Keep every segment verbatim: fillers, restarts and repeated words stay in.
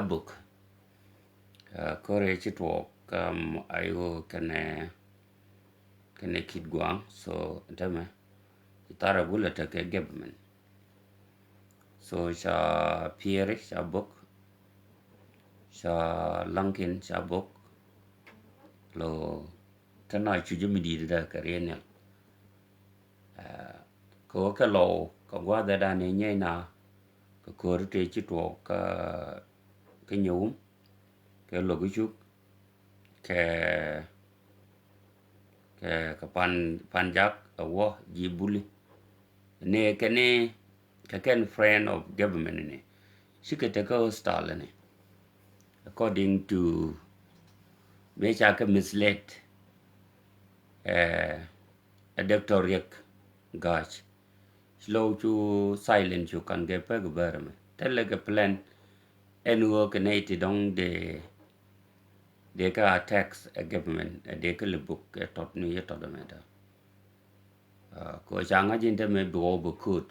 Buk. Kɔrɛ ci tuɔɔk kam ayo kɛnɛ kɛnɛ kit guaŋ. So tämɛ ci thar a gulɛ tekɛ government. So ca Pieri ca bok, ca Laŋkin ca bok. Lo tɛn a cuc mi di̱i̱t dɛ kɛ riɛn nial. Kɛ wä kɛ lɔw kɛ gua̱a̱th ɛ dan ɛ nyɛy na kɛ ko̱ri tëë ci tuɔɔk kɛ nyɛ wum kɛ lo̱k icuk kɛ kɛ kɛ pan pan jak ɛ wä ji̱ buli. Ni kɛ ni kɛ kɛn friend of government ni cikɛ tekɛ hostile ni according to mëë ca kɛ misled. Ɛ Doctor Riek Gac ci low cu silent cu kan kɛ pek bär mɛ tɛlɛ kɛ plan. Ɛn ɣöö kɛ nɛy ti dɔ̱ŋ dee dee kɛ attacks ɛ government ɛ dee kɛ lɛ buk ɛ tɔt ni yɛ tɔt ɛmɛ tɔ. Kɛ ca ŋa̱c in te mɛ bi ɣɔw bɛ ko̱o̱t.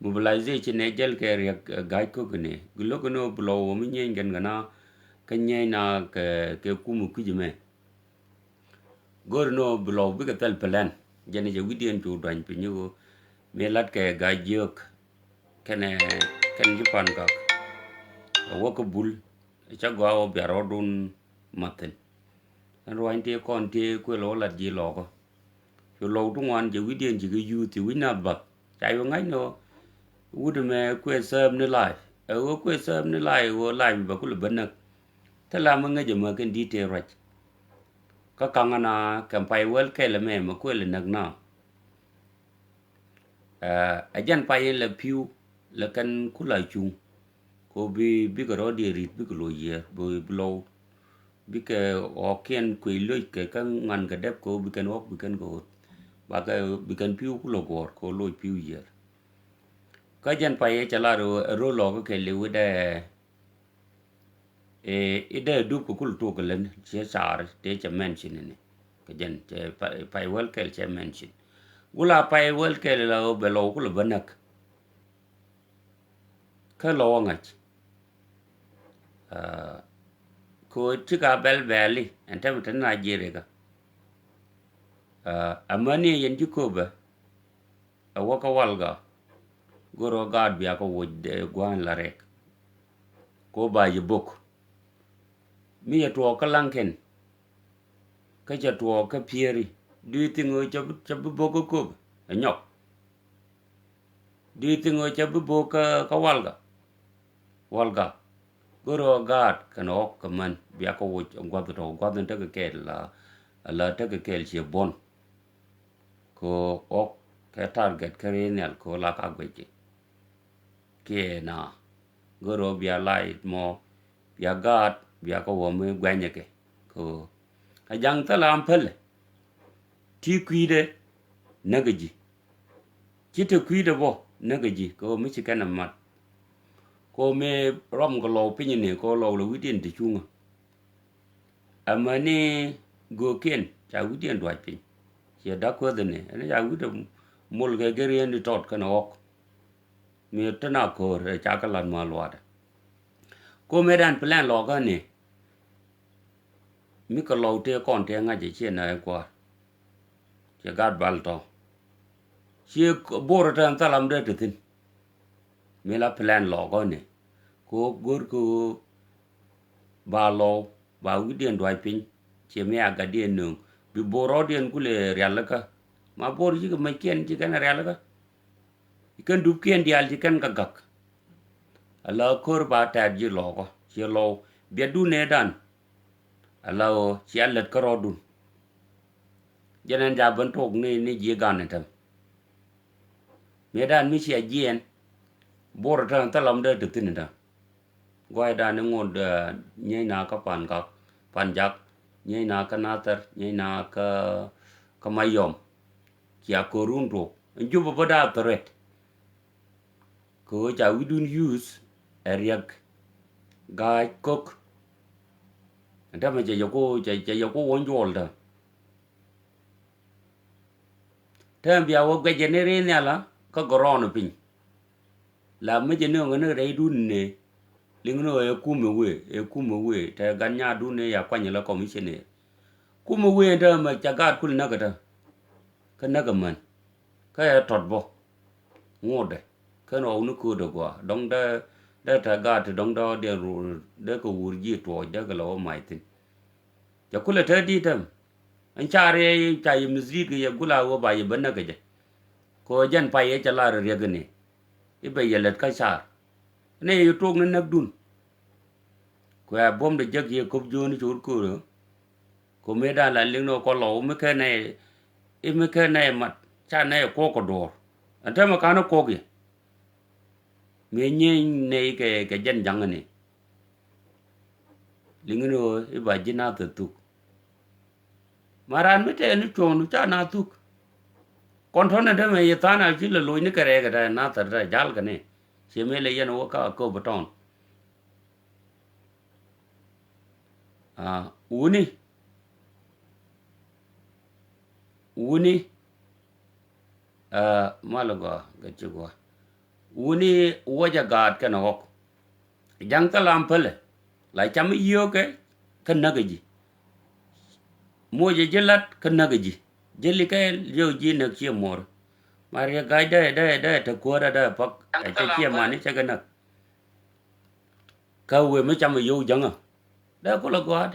Mobilization ɛ jɛl kɛ Riek Gac ko̱k ni bi lo̱k ni ɣöö bi lɔw ɣöö mi nyieeny kɛn kɛ na kä nyieeny na kɛ kɛ kum kui̱c mɛ. Go̱r ni ɣöö bi lɔw bikɛ thil plan jɛn jɛ wi̱diɛn cu duany piny ɣöö mi lat kɛ Gac jiök kɛnɛ kɛn ji̱ pan gak. Ɛ wä kä bul cä gɔaa wä biar rɔɔdun mathin. Ɛn ruany tëë kɔn tëë kuël wä lat ji̱ lɔkä. Cu lɔw ti ŋuan jɛ wi̱diɛn ci kɛ yuuth ci wi̱c nath bath ca cu ŋa̱c ni ɣöö wut ɛmɛ kuëë thääp ni life ɛ ɣöö kuëë thääp ni life ɛ ɣöö life bɛ kulɛ bä näk. Thilɛ amä ŋäc ɛmä kɛn di̱t tëë ruac. Kä kaŋä na kɛn pay wäl kɛl ɛmɛ mɛ kuël ɛ näk na. Ɛ jɛn pay in lɛ pi̱w lɛ kɛn kula cuŋ. Ko bi bikɛ rɔɔdiɛ ri̱t bikɛ loc yiër bi bi lɔw bikɛ ɣɔkiɛn kuec loc kɛ kä ŋuan kɛ dɛp ko bi kɛn ɣɔk bi kɛn kɛ ɣöth. Bakɛ bi kɛn pi̱w kulɛ guɔ̱ɔ̱r ko loc pi̱w yiër. Kä jɛn pay ɛ cɛ lar ɛ ro̱l lɔkä kɛ li̱w i̱ dee i̱ dee dup kɛ kul tuɔk kɛ län ciɛ car tëë cɛ mention ni kɛ jɛn cɛ pay wäl kɛl cɛ mention. Gula pay wäl kɛl la ɣöö bɛ lɔw kulɛ bä näk. Kä lɔw a ŋa̱c ko ti ka bɛl bɛli ɛn tɛmɛ te Nigeria ka. Amäni yɛn ji̱ köpɛ ɛ wä kä walga. Go̱r ɣä gaat bia kä woc gua̱a̱n la rɛk. Ko ba yɛ bok mi yɛ tuɔɔk kä Laŋkɛn. Kä cɛ tuɔɔk kä Pieri. Do you think ɣöö cɛ bi bok kä köp ɛ nyɔk? Do you think ɣöö cɛ bi bok kä walga? Walga go̱r ɣä gaat kɛn ɣɔk kɛ män bia kä woc gua̱th tɔ̱ gua̱th in tekɛ kɛɛl la la tekɛ kɛɛl ciɛ buɔ̱n. Kɛ ɣɔk kɛ target kä rɛy nhial kɛ ɣöö la ka guɛckɛ. Kiɛ na go̱r ɣä bia light mɔ bia gaat bia kä wä mi guɛnyɛ kɛ kɛ ɣöö a ja̱ŋ thilɛ am pälɛ. Ti kui̱dɛ näk ji̱ ci te kui̱dɛ bɔ näk ji̱ kɛ ɣöö mi ci kɛn ɛ mat. Kɛ ɣöö mi rɔm kɛ lɔw piny ni kɛ ɣöö lɔw lɛ wi̱diɛn ti cuŋä. Amäni göökiɛn ca wi̱diɛn duac piny. Ciɛ da̱k kuäthäni ɛn ca wi̱dɛ mol kɛ geriɛn di tɔt kɛn ɣɔk. Mi te na ko̱r ɛ ca kɛ lat ma luaatdɛ. Ko mëë dan plan lɔkä ni mi kɛ lɔw tëë kɔn tëë ŋa̱c ɛ ciɛ na ɛ kua̱r. Ciɛ gat bal tɔ ciɛ bor ɛ tɛn thalam dee te thi̱n. Mi la plan lɔkä ni ko go̱r ko ba lɔw ba wi̱diɛn duac piny. Ciɛ mi a gatdiɛn nööŋ bi bor rɔɔdiɛn kulɛ rialikä. Ma bor cikɛ mäckiɛn ci kɛn rialikä. Kɛn dupkiɛn diaal ci kɛn kɛ gak. Ala ko̱r ba tɛɛt ji̱ lɔɔkä ciɛ lɔw biɛtdun ëëdan. Ala ɣöö cia lät kärɔɔdun. Jɛn ɛn ca ben tok ni ni ji̱ gan ɛ täm. Mëëdan mi cia jiɛɛn bor ɛ täm thilɔm dee te thi̱n ɛ täm. Gua̱cdan i̱ ŋot nyieeny na kä pan gak pan jak nyieeny na kä nathɛr nyieeny na kä kä mayɔm. Cia ko̱r run tuɔk in jupä bä daa threat. Kɛ ɣöö ca wi̱dun yuth ɛ riɛk ga̱a̱c ko̱k. Ɛn tämɛ cɛ yɛ ko cɛ yɛ ko wä juɔl tä. Tɛm bia wä guɛcɛ ni ri nhiala kä gɔrɔɔn piny. La mi jɛ ni ɣä ni rɛydun ni Liŋ ni ɣöö ɛ kumɛ wëë, ɛ kumɛ wëë, tɛ gat nyaadun ëë ya kuany la commissioner. Kumɛ wëë ɛn täämɛ ca gaat kul näk ɛ täämɛ. Kä näk ɛ män. Kä ɛ tɔt bä. Ŋotdɛ. Kä nɔɔk ni kööt ɛ gɔaa. Dɔ̱ŋ dee, dee tɛ gaat ti dɔ̱ŋ dee ɣä diɛn ruɔl, dee kɛ wur ji̱ tuɔɔc, dee kɛ la wä mac thi̱n. Ca kulɛ te di̱t täämɛ. Ɛn car yɛ ca yɛ mislead kɛ yɛ gula wä ba yɛ bä näk kɛ jɛ. Kɛ ɣöö jɛn pay yɛ ca lar riɛk ni. I̱ bɛ yɛ lät kä car. Ni yɛ tuɔɔk ni näkdun. Kuɛ buɔ̱mdɛ jek yɛ köp jiöni ci wut köörä. Kɛ mëëdan la liŋ ni kɔ lɔw mi ken nɛy, i̱ mi ken nɛy mat ca nɛy kuɔk kɛ duɔ̱ɔ̱r. Ɛn täämɛ ka̱n i̱ kuɔk yɛ. Mëë nyieny nɛy kɛ, kɛ jɛn ja̱ŋäni. Liŋ ni ɣöö i̱ ba ji̱ nath ɛ thuk. Ma raan mi tɛɛni cuɔ̱ɔ̱ŋdu ca na thuk. Kɔn tɔ̱nɛ dämɛ yɛ tha̱a̱ŋ a ci lɛ loc ni kɛ rɛɛkɛ tɛ nath ɛ tɛ jal kɛ ni. Ciɛ mëë lɛ yɛn wä ka köp ɛ tɔ̱ɔ̱n. Aa, wuni. Wuni. Aa, malɛ gɔaa, gɛ ci gɔaa. Wuni wäcɛ gaat kɛnɛ ɣɔk. Ja̱ŋ thil lam pälɛ. La cam i̱ yio̱o̱kɛ kä näk ɛ ji̱. Mocɛ ji̱ lat kä näk ɛ ji̱. Ji̱ likɛ yio̱o̱k ji̱ näk ciɛ muɔɔr. Ma riɛk ga̱a̱c dee, dee, dee te kuäärä dee pa̱k. Ɛ cɛ ciɛ mani cɛ kɛ näk. Kä wëë mi cam ɛ yio̱o̱k jäŋä. Dee kulɛ gɔa̱a̱t.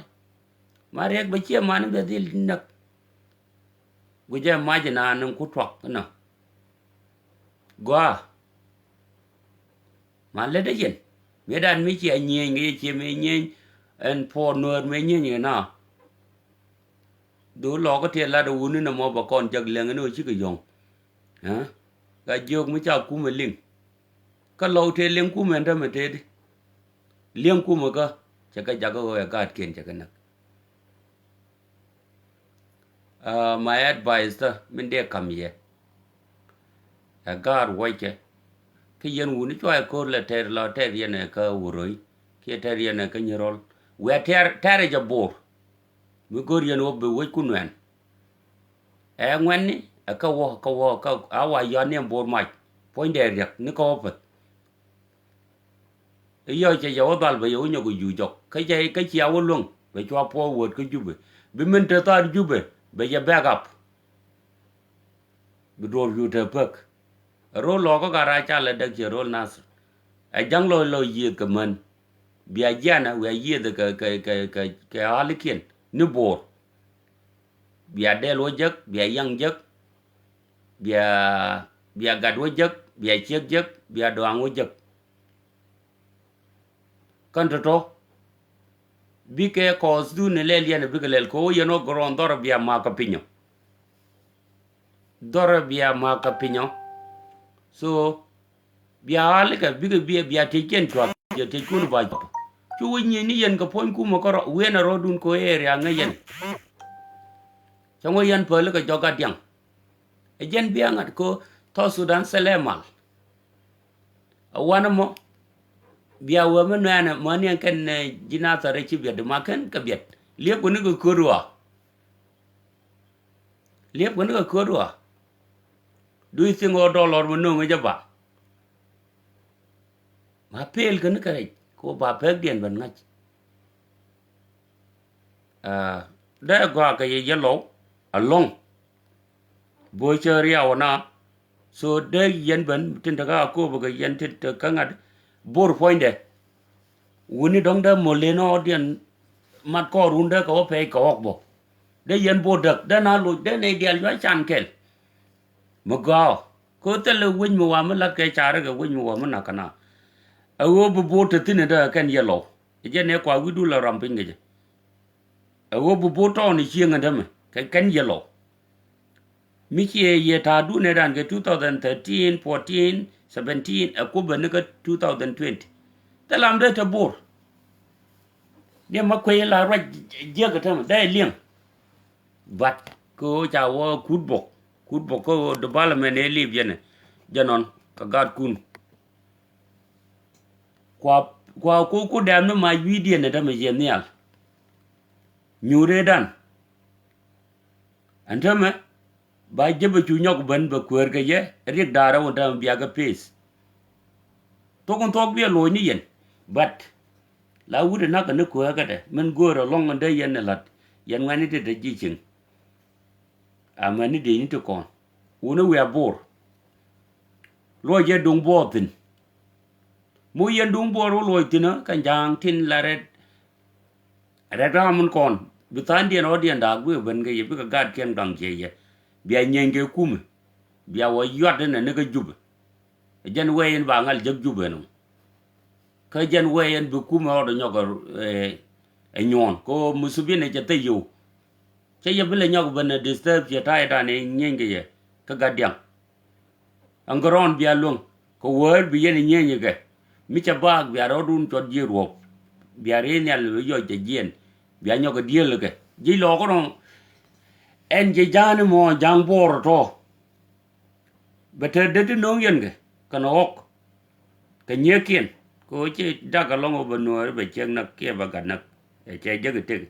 Ma riɛk bɛ ciɛ mani bɛ dhil näk. Guicɛ mac inaan in ku tuak inɔ. Gɔaa. Ma lät ɛ yɛn. Mëëdan mi cia nyieny kɛ yɛ cie mëë nyieny ɛn puɔɔr nuäär mëë nyieny kɛ na. Dho̱o̱l lɔɔkä tiɛt lat ɛ wuni nɔmɔ bɛ kɔn jak liɛŋ ɛn ɣöö cikɛ yɔ̱ŋ. Ɛ? Ka jiök mi ca kumɛ liŋ. Kä lɔw tëë liŋ kumɛ ɛn tämɛ tëëdi. Liɛŋ kumɛ kä cɛ kɛ jakä ɣöö ɛ gaatkiɛn cɛ kɛ näk. Aa, my advice thä min dee ka̱m yɛ. Ɛ gaat wäckɛ. Kä yɛn wuni cua ɛ ko̱r lɛ tɛr la tɛr yɛn ɛ kä wuröi. Kiɛ tɛr yɛn ɛ kä nyirɔl. Wiaa tɛr, tɛr ɛ jɛ bo̱o̱r. Mi go̱r yɛn wä bi wec ku nuɛn. Ɛ ŋuɛ̈tni ɛ kä wä, kä wä, kä a wa yɔ̱a̱n ni ɛn bo̱o̱r mac. Puɔ̱nydɛ riɛk ni kä wä peth. I̱ yɔc cɛ yɛ wä dhal bɛ yɛ wä nyɔk kɛ yuc jɔk. Kä cɛ, kä cia wä luäŋ bɛ cua puɔ̱ɔ̱k wööt kä Jubɛ. Bi min te thaar Jubɛ bɛ yɛ back up. Bi duɔ̱ɔ̱r yuc te pek. Ɛ ro̱l lɔɔkä ka rac ca lɛ däk ciɛ ro̱l Nasir. Ɛ ja̱ŋ lɔc lɔc yiëëth kɛ män. Bia jianɛ wiaa yiëëth kɛ, kɛ, kɛ, kɛ, kɛ alikiɛn ni bo̱o̱r. Bia dɛl wä jek, bia yaŋ jek, bia, bia gat wä jek, bia ciek jek, bia dɔaŋ wä jek. Kän tɔ̱tɔ̱ bikɛ kɔɔthdun ni lɛl yɛn bikɛ lɛl kɛ ɣöö yɛn ɣä gɔ̱rɔ̱ɔ̱n dhɔrɛ bia ma̱a̱kä pinyɔ. Dhɔrɛ bia ma̱a̱kä pinyɔ. So bia ɣa̱likɛ bikɛ bia, bia tieckiɛn cua̱k jɛ tiec kun ba cua̱k. Cu wä nyieny ni yɛn kɛ puɔ̱ny kumä kärɔ̱ wiɛn ɛ rɔ̱dun kɛ ɣöö area ŋäc yɛn. Cäŋ wä yɛn päli kɛ jɔk a diaŋ. Ɛ jɛn bia ŋa̱t kɛ ɣöö South Sudan thilɛ mal. Ɛ wanɛ mɔ bia wee mi nuɛɛnɛ mäni ɛn kɛn, eh, ji̱ Nathɛr ɛ ci biɛt di ma kɛn kɛ biɛt. Liep kɛ ni kɛ kööt ɣɔaa. Liep kɛ ni kɛ kööt ɣɔaa. Do you think ɣöö dɔlɔr mi no̱o̱ŋ ɛ jɛ ba? Ma pel kɛ ni kɛ rɛc kɛ ɣöö ba pekdiɛn ben ŋa̱c. Aa, dee gɔaa kɛ yɛ yɛ lɔw alɔŋ. Bo̱o̱c cä riaw na. So dee yɛn ben tin te kä Akobo kɛ yɛn tin te kä ŋa̱t bo̱r puɔ̱nydɛ. Wuni dɔ̱ŋ dee mol len ɔɔdiɛn mat kɔɔr wun dee kɛ wä pɛy kɛ ɣɔk bɔ. Dee yɛn bo̱r däk dee na loc dee nɛy diaal yuac can kɛl. Mi gɔaa ɔ kɛ ɣöö thilɛ wec mi wa mi la̱t kɛ carɛ kɛ wec mi wa mi nak kɛ na. Ɛ ɣöö bi bo̱r te thi̱n ɛ dee kɛn yɛ lɔw. Ɛ jɛn ɛ kua wi̱cdu la ram piny kɛ jɛ. Ɛ ɣöö bi bo̱o̱t tɔɔni cieŋ ɛn tämɛ kɛ kɛn yɛ lɔ. Mi ciɛ yɛ ta̱a̱ duunɛ dan kɛ two thousand thirteen, fourteen, seventeen, ɛ kup bɛ ni kä two thousand twenty. Thil lam dee te bo̱o̱r. Diɛ ma kuec in la ruac jiäk ɛ tämɛ dee liɛŋ. But kɛ ɣöö ca wä kut bok, kut bok kä ɣöö development ëë lip yɛn ɛ jɛ nɔn kɛ gatkun. Kua, kua ku, ku dɛm ni ma wi̱i̱diɛn ɛ tämɛ yɛ nhial. Nyuuridan. Ɛn tämɛ ba jɛ bɛ cu nyɔk ben bɛ kueer kɛ yɛ riɛk da̱a̱rä wä tämɛ bia kɛ peace. Thok in thuɔk biɛ loc ni yɛn. But La wut ɛ nak kɛ ni kuäär kädɛ min göör ɛlɔ̱ŋ in dee yɛn ɛ la̱t, yɛn ŋuɛ̈tni ti te ji̱ cieŋ. Amäni dëëcni ti kɔn wuni wiaa Bor. Luɔc jɛ duŋ buɔɔth thi̱n. Mu yɛn duŋ buɔɔr wä luɔc thi̱n kä ja̱a̱ŋ tin la rɛt. Rɛt ram min kɔn bi tha̱a̱ŋdiɛn rɔɔdiɛn daak bikɛ ben kɛ yɛ bikɛ gaatkiɛn gaŋ ciɛ yɛ. Bia nyieeny kɛ kumɛ. Bia wä yuat inɛ ni kä Jubɛ. Ɛ jɛn wee in ba ŋal jek Jubɛ ɛnɔ. Kä jɛn wee in bi kumɛ rɔɔdɛ nyɔk ɛ, ɛ nyuɔn kɛ ɣöö musubin ɛ cɛ thec yio̱w. Cä yɛ bi lɛ nyɔk ben ɛ disturb ciɛ ta̱a̱ i̱ da̱a̱n ɛ nyieeny kɛ yɛ kä gat diaŋ. Ɛn gɛ rɔɔn bia luäŋ kɛ wäär bi yɛn ɛ nyieeny kɛ. Mi cɛ baak bia rɔɔdun cuɔt ji̱ ruɔ̱p. Bia ri nhial bi yɔc cɛ jiɛn bia nyɔk ɛ dieel kɛ ji̱ lɔɔk rɔ̱. Ɛn ji̱ ja̱a̱n imɔ ja̱a̱ŋ buɔɔr tɔ̱. Bɛ te det ti no̱o̱ŋ yɛn kɛ kɛn ɣɔk. Kɛ nyieekiɛn kɛ ɣöö ci dak ɛlɔ̱ŋ ɣöö bɛ nuääri bɛ ciek näk kiɛ bɛ gat näk. Ɛ cɛ jek itek.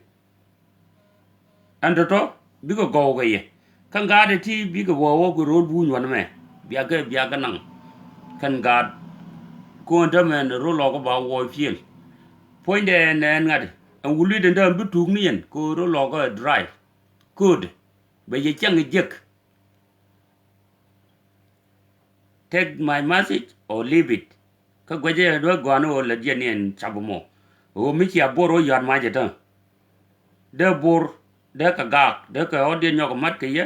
Ɛn tɔ̱tɔ̱ bikɛ gɔw kɛ yɛ kä ŋa̱a̱t ɛ ti bikɛ wä wä kɛ ro̱o̱l buuny wanɛ mɛ. Biakɛ biakɛ naŋ kɛn ŋa̱a̱t. Ko̱o̱n täämɛ ni ro̱o̱l lɔɔkä ba wä fiel. Puɔ̱nydɛ ɛn ɛn ŋa̱t ɛn wuluit ɛn täämɛ bi tuuk ni yɛn kɛ ɣöö ro̱o̱l lɔɔkä drive. Ko̱o̱t bɛ yɛ cäŋ jiäk. Take my message or leave it. Kä guecä yɛ duee gɔ̱a̱n ɣöö lät yɛn ni ɛn cap mɔ. Ɣöö mi cia Bor ɣöö yɔ̱a̱t mac ɛ täŋ. Dee Bor dee kɛ gaak dee kɛ ɣɔ̱t yɛn nyɔk ɛ mat kɛ yɛ.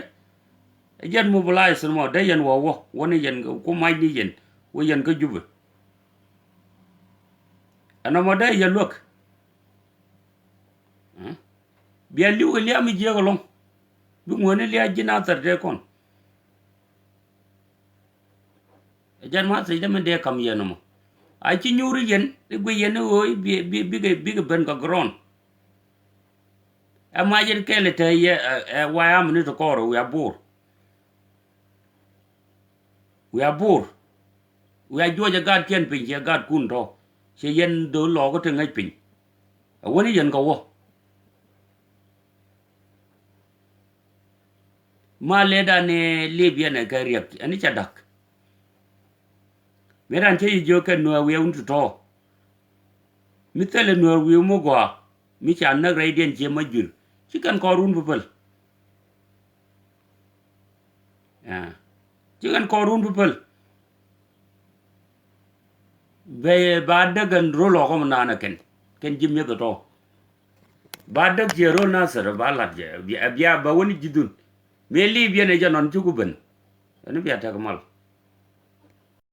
Ɛ jɛn mobilize mɔ dee yɛn wä wä wä ni yɛn ku mac ni yɛn wä yɛn kä Jubɛ. Ɛn ɔmɔ dee yɛ luäk. Bia li̱w kɛ lia̱a̱ mi jiääk ɛlɔ̱ŋ. Bi ŋuäni lia̱a̱ ji̱ Nathɛr tëë kɔn. Ɛ jɛn ma thiecdä min dee ka̱m yɛn ɔmɔ. A ci nyuuri yɛn i̱ guic yɛn i̱ ɣöö i̱ bi, bi, bikɛ, bikɛ ben kɛ ground. Ɛ mac in kɛl i̱ te yɛ ɛ, ɛ wayam ni ti kɔɔr wiaa Bor. Wiaa Bor. Wiaa juɔcɛ gaatkiɛn piny ciɛ gaatkun tɔ̱. Ciɛ yɛn dho̱l lɔɔkä ti ŋäc piny. Ɛ wäni yɛn kɛ wä. Ma lëëdan ni lip yɛn ɛ kɛ riɛk ɛn i̱ ca da̱k. Mi ran cä yi jiök kɛ nuäär wiɛɛwni ti tɔ̱. Mi thilɛ nuäär wi̱i̱ mi gɔaa mi ca näk rɛydiɛn ciɛ ma juir ci kɛn kɔɔrun bi päl. Ɛ, ci kɛn kɔɔrun bi päl. Bɛ ba däk ɛn ro̱l ɔkɔm naan ɛ kɛn kɛn ji̱ mi̱eth ɛ tɔ̱. Ba däk ciɛ ro̱l Nathɛr ba la̱t jɛ bia, bia ba wäni ji̱thun. Mi lip yɛn ɛ jɛ nɔn ci ku ben. Ɛn bia tɛk mal.